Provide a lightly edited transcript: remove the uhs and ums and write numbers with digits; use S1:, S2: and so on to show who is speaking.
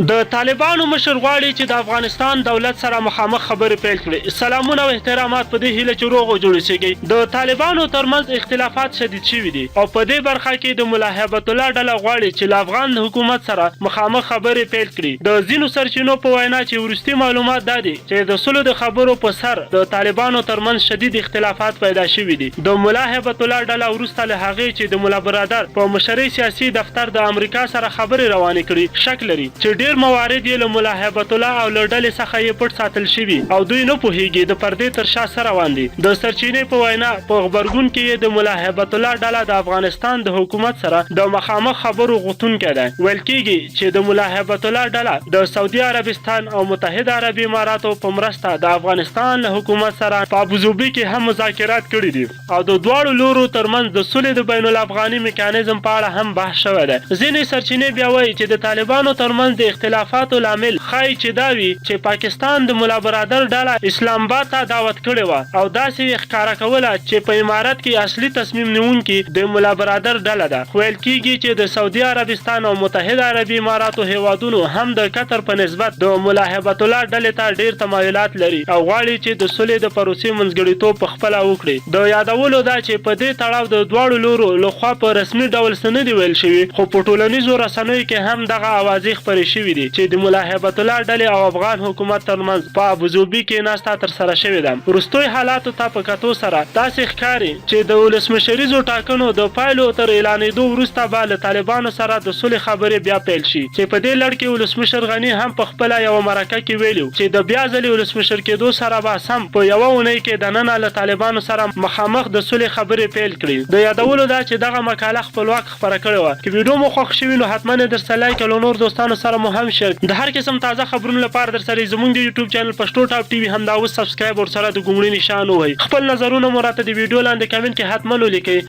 S1: د طالبانو مشر غواړي چې د افغانستان دولت سره مخامخ خبرې پیل کړي. سلامونه او احترامات په دې هیله چې روغ او جوړ اوسیږئ. د طالبانو ترمنځ اختلافات شدید شوي دي او په دې برخه کې د ملا هیبت الله ډله غواړي چې له افغان حکومت سره مخامخ خبرې پیل کړي. د ځینو سرچینو په وینا چې وروستي معلومات دا دي چې د سولې د خبرو په سر د طالبانو ترمنځ شدید اختلافات پیدا شوي دي. د ملا هیبت الله ډله وروسته له هغې چې د ملا برادر په مشرۍ سیاسي دفتر د امریکا سره خبرې روانې کړي، شک لري چې ډېر موارد یې له ملا هیبت الله او له ډلې څخه یې پټ ساتل شوي او دوی نه پوهېږي د پردې تر شا څه روان دي. د سرچینې په وینا، په غبرګون کې یې د ملا هیبت الله ډله د افغانستان د حکومت سره د مخامخ خبرو غوښتونکی دی. ویل کېږي چې د ملا هیبت الله ډله د سعودي عربستان او متحده عربي اماراتو په مرسته د افغانستان له حکومت سره په ابوظبي کې هم مذاکرات کړي دي. او د دواړو لورو تر منځ د سولې د بین الافغاني میکانیزم په اړه هم بحث شوی دی. ځینې سرچینې بیا وایي چې د طالبانو تر منځ د اختلافاتو لامل ښایي چې دا وي چې پاکستان د ملا برادر ډله اسلام اباد ته دعوت کړې وه او داسې یې ښکاره کوله چې په امارت کې اصلي تصمیم نیونکي د ملا برادر ډله ده. خو ویل کیږي چې د سعودي عربستان او متحده عربي اماراتو هېوادونو هم د قطر په نسبت د ملا هبت الله ډلې ته ډېر تمایلات لري او غواړي چې د سولې د پروسې منځګړیتوب په خپله وکړي. د یادولو ده چې په دې تړاو د دواړو لورو له خوا په رسمي ډول څه نه دي ویل شوي، خو په ټولنیزو رسنیو کې هم دغه اوازې خپرې شوې دي چې د ملا هبت الله ډلې او افغان حکومت ترمنځ په ابوظبي کې ناسته ترسره شوې ده. وروستیو حالاتو ته په کتو سره داسې ښکاري چې د ولسمشریزو ټاکنو د پایلو تر اعلانېدو وروسته به له طالبانو سره د سولې خبرې بیا پیل شي چې په دې لړ کې ولسمشر غني هم په خپله یوه مرکه کې ویلي و چې د بیا ځلې ولسمشر کېدو سره به سم په یوه اونۍ کې دننه له طالبانو سره مخامخ د سولې خبرې پیل کړي. د یادولو ده چې دغه مقاله خپلواک خپره کړې وه. که ویډیو مو خوښ شوي نو حتما یې درسره لایک او له نور دوستانو سره مو هم شیر کړئ. د هر قسم تازه خبرونو لپاره درسره یې زمونږ د یوټیوب چینل پښتو ټاپ ټي وي همدا اوس سبسکرایب ورسره د ګونګړي نشان ووهئ. خپل نظرونه مو راته د ویډیو لاندې کمنټ کې حتما ولیکئ.